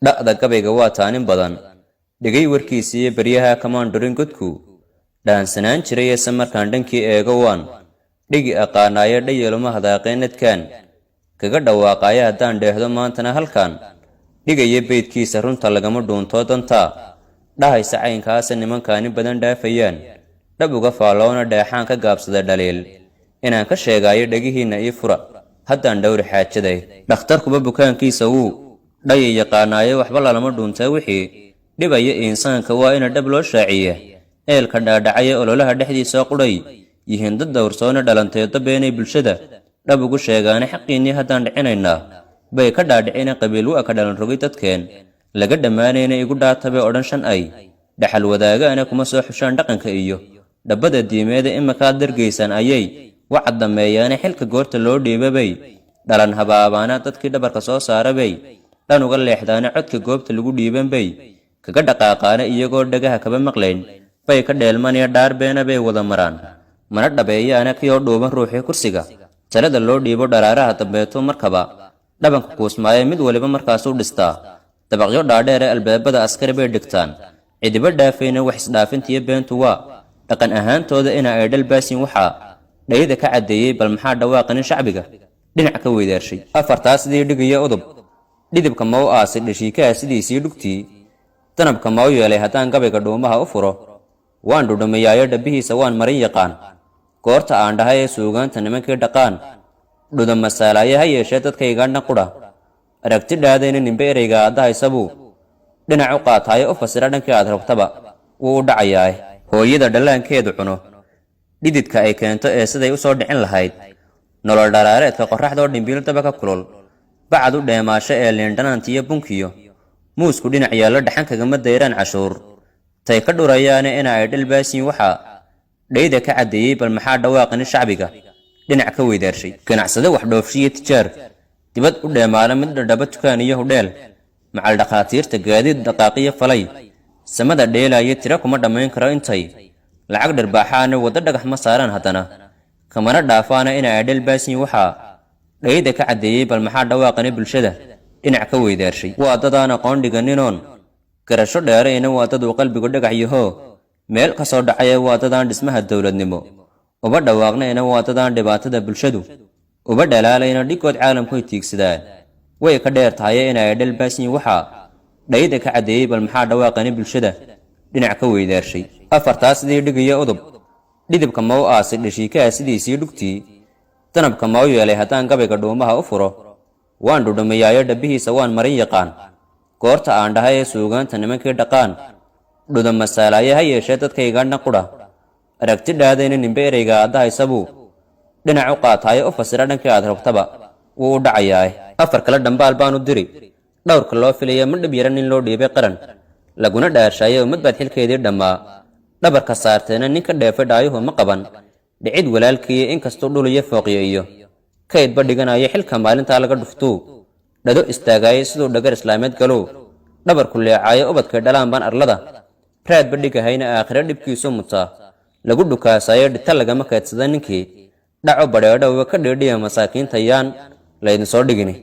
Dha'da gabayga waa taanin badan dhigay warkiisiiyo beryaha kamaan dhurin godku dhaansanaan jirayese markaan dhankii eego waan dhigi aqaanaayo dhayaluma hadaaqeenadkan kaga dhawaaqaayo haddaan dheehdo maantana halkan dhigaya beydkiisa. Runta lagama dhuuntoo dantaa dhahaysa caynkaasa nimankaani badan dhaafayaan dhab uga faalloona dheexaan ka gaabsada dhaliil inaan ka sheegaayo. Dhegihiinna ii fura haddaan dhowri xaajaday. Dhakhtarkuba bukaankiisa wuu dhaya yaqaanaayo, waxba lalama dhuuntaa. Wixii dhibaya insaanka waa ina dhab loo shaaciya. Eelka dhaadhacaya ololaha dhexdiisa qudhay yihiin dad dhowrsoona dhalanteedo beenay bulshada dhab ugu sheegaana. Xaqiinnii haddaan dhicinaynaa bay ka dhaadhicina qabiil wa ka dhalan rogay dadkeen laga dhammaanayna igu dhaatabay odhan shan ay dhaxal wadaagaana kuma soo xushaan dhaqanka iyo dhabbada diimeeda. Imakaad dargaysaan ayay wacad dammeeyaane, xilka goorta loo dhiibabay dhalan habaabaana dadkii dhabarka soo saarabay dhan uga leexdaana. Codka goobta lagu dhiibanbay kaga dhaqaaqaana, iyagoo dhagaha kaba maqlayn bay ka dheelmanaya, dhaar beena bay wada maraan mana dhabeeyaana. Kiyoo dhuuban ruuxii kursiga talada loo dhiibo dharaaraha dambeeto markaba dhabanka kuusmaaye, mid waliba markaasuu dhistaa dabaqyo dhaadheere, albaabada askari bay dhigtaan cidiba dhaafayna. Wax isdhaafintiyo beentu waa dhaqan ahaantooda ina ay dhalbaasin. Waxaa dhayda ka caddeeyey bal maxaa dhawaaqanin shacbiga dhinac ka weydaarshay. Afartaa sidii dhigaya udub dhidibka ma u aasay dhashiikaha sidiisii dhugtii danabka ma u yeelay haddaan gabayga dhuumaha u furo waan dhudhumiyaayo dhabbihiisa waan marin yaqaan. Goorta aan dhahay ee suugaanta nimankii dhaqaan dhuda masaalaaye, ha yeeshee dadkaygaadhna qudha aragti dhaadayna ninbe ereyga aaddahaysabuu dhinac u qaataayo u fasira dhankii aad rabtaba wuu u dhacayaae. Hooyada dhallaankeedu cuno dhididka ay keento ee siday u soo dhicin lahayd nolol dharaareedka qorraxdoo dhimbiil daba ka kulul bacad u dheemaasho ee liindhanaantiyo bunkiyo muusku dhinac yaallo dhaxan kagama dayraan cashuur tay ka dhurayaane ina ay dhalbaasiin. Waxaa dhayda ka caddeeyey bal maxaa dhawaaqani shacbiga dhinac ka weydaarshay. Ganacsade wax dhoofshiyo tijaar dibad u dheemaala, mid dhadhaba tukaan iyo hudheel, macal dhakhaatiirta gaadiid dhaqaaqiyo falay samada dheelaayo, tiro kuma dhammayn karo intay lacag dharbaaxaana waddo dhagax ma saaraan haddana kamana dhaafaana ina ay dhalbaasiin. Waxaa dhayda ka caddeeyey bal maxaa dhawaaqani bulshada dhinac ka weydaarshay. Waa dadaan aqoon dhiganinoon garasho dheerayna, waa dad uu qalbigu dhagax yahoo meel ka soo dhacaya, waa dadaan dhismaha dowladnimo uba dhawaaqnayna, waa dadaan dhibaatada bulshadu uba dhalaalayna. Dhigood caalamkuy tiigsadaan way ka dheer tahaye ina ay dhalbaasiin. Waxaa dhayda ka caddeeyey bal maxaa dhawaaqani bulshada dhinac ka weydaarshay. Afartaa sidii dhigaya udub dhidibka ma u aasay dhashiikaha sidiisii dhugtii danabka ma u yeelay haddaan gabayga dhuumaha u furo waan dhudhumiyaayo dhabbihiisa waan marin yaqaan. Goorta aan dhahay ee suugaanta nimankii dhaqaan dhuda masaalaaye, ha yeeshee dadkaygaadhna qudha aragti dhaadayna ninbe ereyga aaddahaysabuu dhinac u qaataayo u fasira dhankii aad rabtaba wuu u dhacayaae. Afar kale dhambaal baanu diri dhowrka loo filaya ma dhib yara nin loo dhiibay qaran laguna dhaarshaaye. Ummad baad xilkeedii dhammaa dhabarka saarteena, nin ka dheefay dhaayuhu ma qaban dhicid walaalkiiya. Inkastuu dhuliyo fooqyo iyo kaydba dhiganayo, xilka maalintaa laga dhuftuu dhado istaagaayo siduu dhagar islaameed galow dhabarku leecaayo. Ubadkay dhalaan baan arlada raadba dhigahayna, aakhiro dhibkiisu mutaa lagu dhukaasaayo. Dhita lagama kaydsada ninkii dhaco badheedhowga ka dhiidhiya masaakiinta yaan laydinsoo dhigini.